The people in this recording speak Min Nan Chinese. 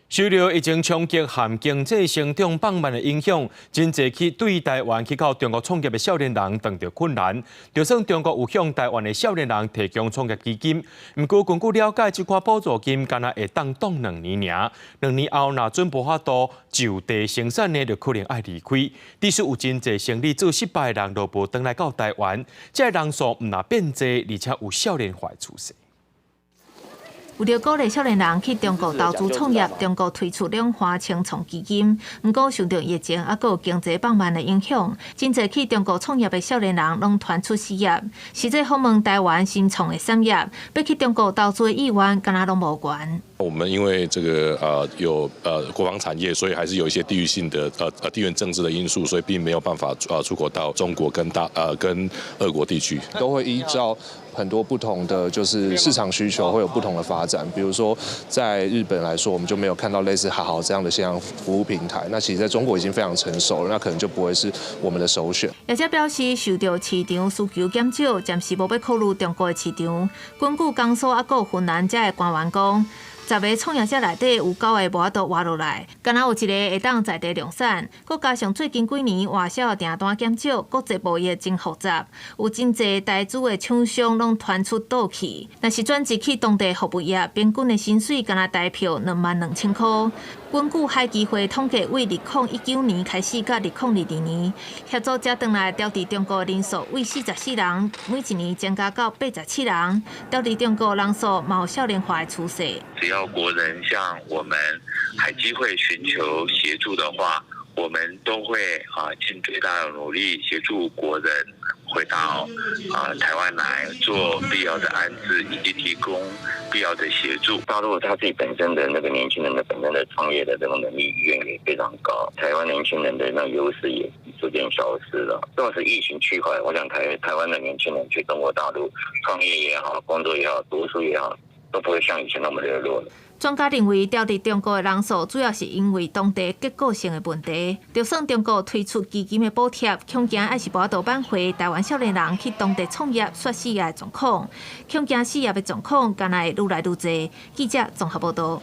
受著疫情衝擊和經濟成長放慢的影響，真濟去對台灣去到中國創業的少年人遇著困難。就算中國有向台灣的少年人提供創業基金，毋過根據了解，這款補助金干焦會當擋兩年爾。兩年後若準無法度就地生產呢，就可能愛離開。致使有真濟生意做失敗的人都無轉來到台灣，這个人數毋但變濟，而且有少年化趨勢。為著鼓勵少年人去中國投資創業，中國推出兩華青創基金。毋過受著疫情猶閣有經濟放慢的影響，真濟去中國創業的少年人攏傳出失業。實際訪問台灣新創的產業，欲去中國投資的意願，敢若攏無懸。我們因為這個有國防產業，所以還是有一些地域性的地緣政治的因素，所以並沒有辦法出口到中國跟大跟俄國地區。都會依照很多不同的就是市場需求會有不同的發展。比如說在日本來說，我們就沒有看到類似 Hahow 這樣的線上服務平台。那其實在中國已經非常成熟了，那可能就不會是我們的首選。業者表示，受著市場需求減少，暫時無欲考慮中國的市場。根據江蘇猶閣雲南遮的官員講，十個創業者內底有九個無法度活落來，干焦有一個會當在地量產。閣加上最近幾年外銷訂單減少，國際貿易真複雜，有真濟台資的廠商攏傳出倒去。若是轉職去當地服務業，平均的薪水干焦台票22,000箍。根據海基會統計，對2019年開始到2022年，協助者轉來調佇中國人數為44人，每一年增加到87人。調佇中國人數嘛有少年化的趨勢。只要國人向我們海基會尋求協助的話，我們都會盡最大的努力協助國人回到台灣來做必要的安置以及提供必要的協助。大陸他自己本身的那個年輕人的本身的創業的這種能力意願也非常高，台灣年輕人的那種優勢也逐漸消失了。縱使疫情趨緩，我想台灣的年輕人去中國大陸創業也好，工作也好，讀書也好，都不會像以前那麼熱絡了。專家認為，調佇中國的人數主要是因為當地結構性的問題。就算中國推出基金的補貼，恐驚猶是無法度挽回台灣少年人去當地創業煞死的狀況。恐驚失業的狀況，敢若會愈來愈濟。記者綜合報導。